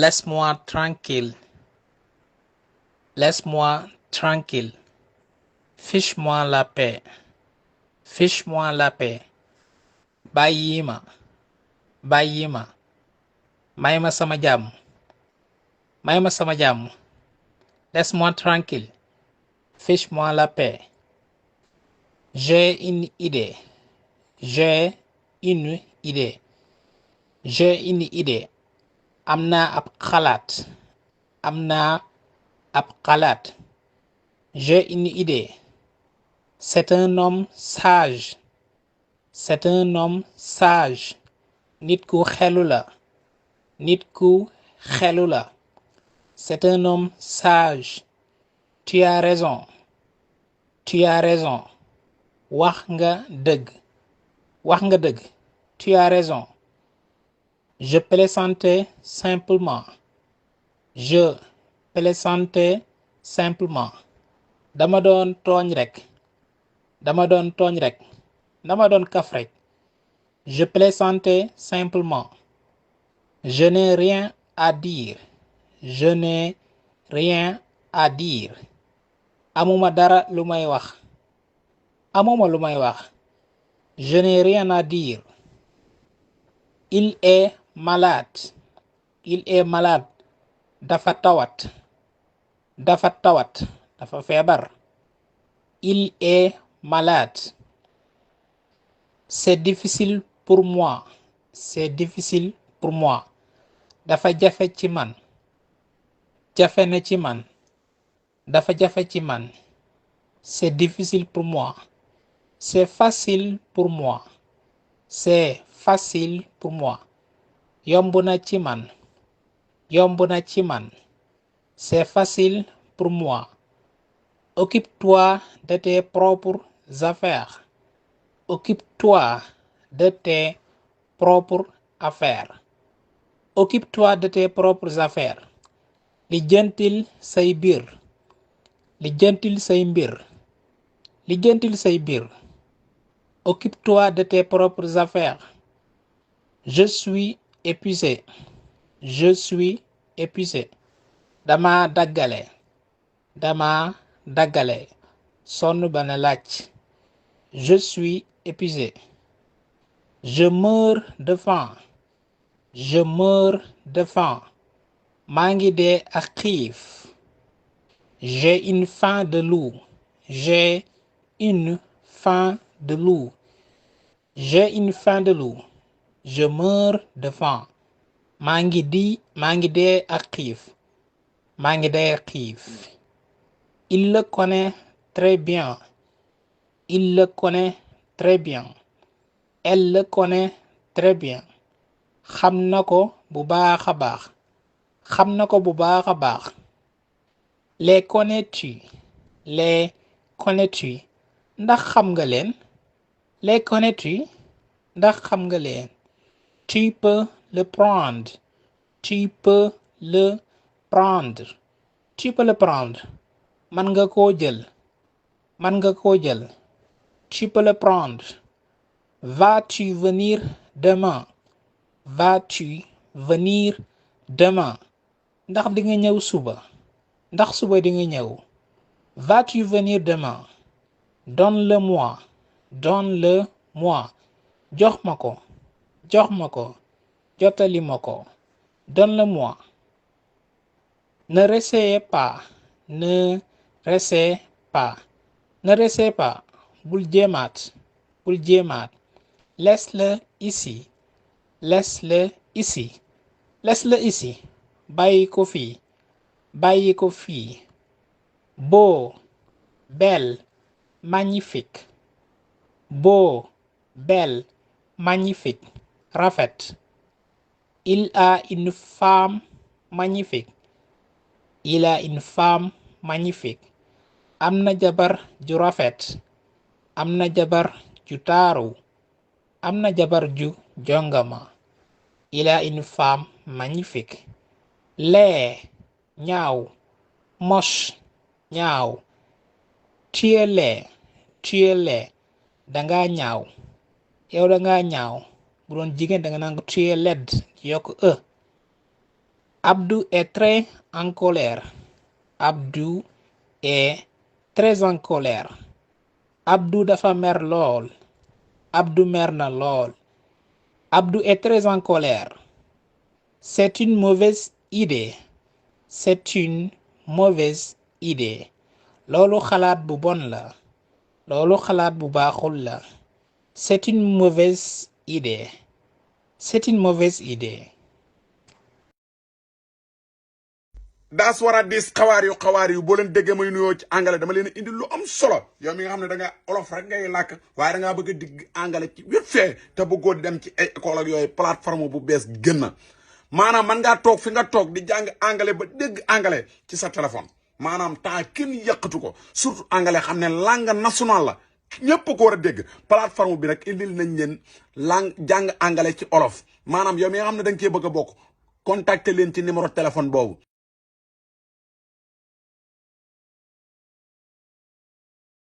Laisse-moi tranquille. Laisse-moi tranquille. Fiche-moi la paix. Fiche-moi la paix. Bàyyi ma. Bàyyi ma. May ma sama jàmm. May ma sama jàmm. Laisse-moi tranquille. Fiche-moi la paix. J'ai une idée. J'ai une idée. J'ai une idée. Am naa ab xalaat. Am naa ab xalaat. J'ai une idée. C'est un homme sage. C'est un homme sage. Nit ku xelu la. Nit ku xelu la. C'est un homme sage. Tu as raison. Tu as raison. Wax nga dëgg. Wax nga dëgg. Tu as raison. Je plaisantais simplement. Je plaisantais simplement. Dama doon tooñ rek. Dama doon tooñ rek. Dama doon kaf rek. Je plaisantais simplement. Je n'ai rien à dire. Je n'ai rien à dire. Amuma dara lu may wax. Amuma lu may wax. Je n'ai rien à dire. Il est malade. Il est malade. Dafa tawat. Dafa tawat. Dafa feebar. Il est malade. C'est difficile pour moi. C'est difficile pour moi. Dafa jafe ci man. Jafe na ci man. Dafa jafe ci man. C'est difficile pour moi. C'est facile pour moi. C'est facile pour moi. Yomb na ci man. Yomb na ci man. C'est facile pour moi. Occupe-toi de tes propres affaires. Occupe-toi de tes propres affaires. Occupe-toi de tes propres affaires. Lijjantil say mbir. Lijjantil say mbir. Lijjantil say mbir. Occupe-toi de tes propres affaires. Je suis épuisé. Je suis épuisé. Dama daggale. Dama daggale. Sonn bana laaj. Je suis épuisé. Je meurs de faim. Je meurs de faim. Maa ngi dee ak xiif. J'ai une faim de loup. J'ai une faim de loup. J'ai une faim de loup. Je meurs de faim. Maa ngi dee ak xiif. Maa ngi dee ak xiif. Il le connaît très bien. Il le connaît très bien. Elle le connaît très bien. Xam na ko bu baax a baax. Xam na ko bu baax a baax. Les connais-tu? Les connais-tu? Ndax xam nga leen? Les connais-tu? Ndax xam nga leen? Tu peux le prendre. Tu peux le prendre. Tu peux le prendre. Man nga koo jël. Man nga koo jël. Tu peux le prendre. Vas-tu venir demain? Vas-tu venir demain? Ndax di nga ñëw suba? Ndax suba di nga ñëw? Vas-tu venir demain? Donne-le-moi. Donne-le-moi. Jox ma ko. Jox ma ko. Jottali ma ko. Donne-le-moi. Ne resseyez pas. Ne resseyez pas. Ne resseyez pas. Bul jéemaat. Bul jéemaat. Laisse-le ici. Laisse-le ici. Laisse-le ici. Bàyyi ko fii. Bàyyi ko fii. Beau, belle, magnifique. Beau, belle, magnifique. Rafet. Il a une femme magnifique. Il a une femme magnifique. Am na jabar ju rafet. Am na jabar ju taaru. Am na jabar ju jongama. Il a une femme magnifique. Laid, ñaaw. Moche, ñaaw. Tu es laid. Tu es laid. Danga ñaaw. Yow danga ñaaw. Bu doon jigéen danga naan ko tu es laid yokk Abdou est très en colère. Abdou est très en colère. Abdou dafa mer lool. Abdou mer na lool. Abdou est très en colère. C'est une mauvaise idée. C'est une mauvaise idée. Loolu xalaat bu bon la. Loolu xalaat bu baaxul la. C'est une mauvaise idée. C'est une mauvaise idée. daas war a dis xawaar yu boo leen déggee may nuyoo ci anglais dama leen indi lu am solo yow mi nga xam ne da nga olof rek ngay làkk waaye da ngaa bëgg a digg anglais ci wépp fee te bëggoo dem ci ay école ak yooyu plateforme bu bees gën na maanaam man ngaa toog fi nga toog di jàng anglais ba dégg anglais ci sa téléphone maanaam temps kenn yàqatu ko surtout anglais xam ne langue nationale la ñëpp ko war a dégg plateforme bi nag indil nañ leen langue jàng anglais ci olof maanaam yow mi nga xam ne da nga cee bëgg a bokk contacter leen ci numéro téléphone boobu